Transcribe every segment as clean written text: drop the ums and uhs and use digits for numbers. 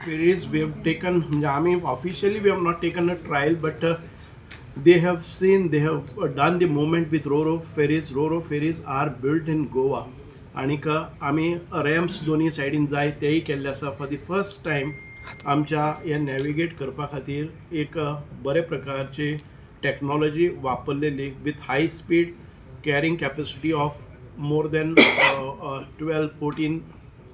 Ferries we have taken, म्हणजे आमी officially we have not taken a trial, but they have seen, they have done the movement with ro-ro ferries. Ro-ro ferries are built in Goa आणीक आमी रॅम्प्स दोनी सायडीन जाय तेय केल्ले आसा. फॉर the first time आमच्या हे नॅविगेट करपा खातीर एक बरे प्रकारची टॅक्नॉलॉजी वापरलेली with high speed carrying capacity of more than 12 14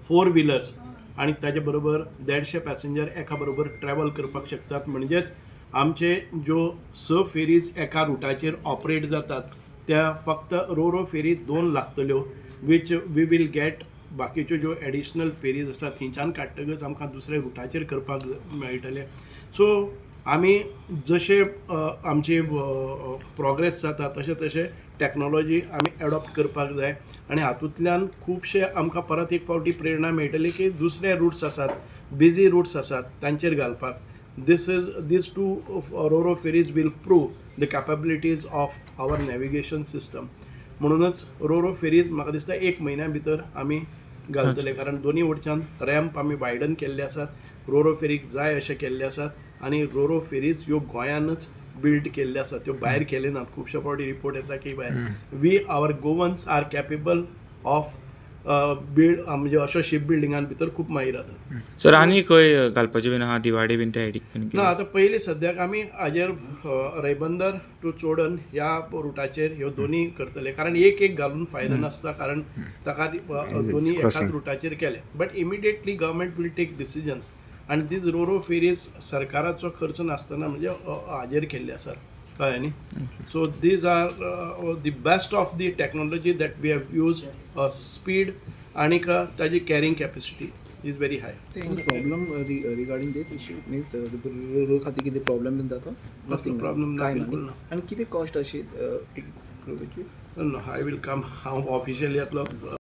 four wheelers आणि ताजे बरोबर 150 पॅसेंजर एका बरोबर ट्रॅवल करपाक शकतात. म्हणजेच आमचे ज्यो स फेरीज एका रुटाचेर ऑपरेट जातात, त्या फक्त रो रो फेरी दोन लागतल्यो, which we will get. बाकीच्यो ज्यो एडिशनल फेरीज आसात, थंयच्यान काडटकच आमकां दुसऱ्या रुटाचेर करपाक मेळटलें. सो आमी जशे आमचे प्रोग्रेस जाता, तशें तशें टॅक्नोलॉजी आमी एडॉप्ट करपाक जाय आनी हातूंतल्यान खुबशे आमकां परत एक फावटी प्रेरणा मेळटली की दुसरे रुट्स आसात, बिजी रुट्स आसात, तांचेर घालपाक. This two ro-ro ferries will prove the capabilities of our navigation system. म्हणूनच रो रो फेरीज म्हाका दिसता एक म्हयन्या भितर आमी घालतले, कारण दोनी वटच्यान रॅम्प आमी वायडन केल्ले आसात, रो रो फेरीक जाय अशे केल्ले आसात आनी रो रो फेरीज ह्यो गोंयानच बिल्ड केल्ले आसात, त्यो भायर केले नात. खुबशे फावटी रिपोर्ट येता की भायर. We, our Goans are capable of build, म्हणजे अशो शीप बिल्डिंगान भितर खूब माहीर आसा. सर, आनी खंय घालपाचे बीन आहा, दिवाडे बीन त्या सायडीक बीन? ना, आतां पयलीं सद्याक आमी हाजेर रेबंदर टू चोडण ह्या रुटाचेर ह्यो दोनी करतले, कारण एक एक घालून फायदो नासता, कारण ताका ती, दोनी एकाच रुटाचेर केले. But immediately government will take decision आनी these row रो फेरीज सरकाराचो खर्च नासतना, म्हणजे हाजेर केल्ले आसात, कळ्ळें न्ही? So these are the best of the technology that we have use. Speed आनीक ताजी carrying capacity is very high. Any problem regarding that issue, means ro-ro खातीर कितें प्रॉब्लेम बीन जाता? कसलो problem ना, काय ना बिलकुल न्ही? ना. आनी कितें कॉस्ट अशी टिकेट? I will come, हांव ऑफिशियली येतलो.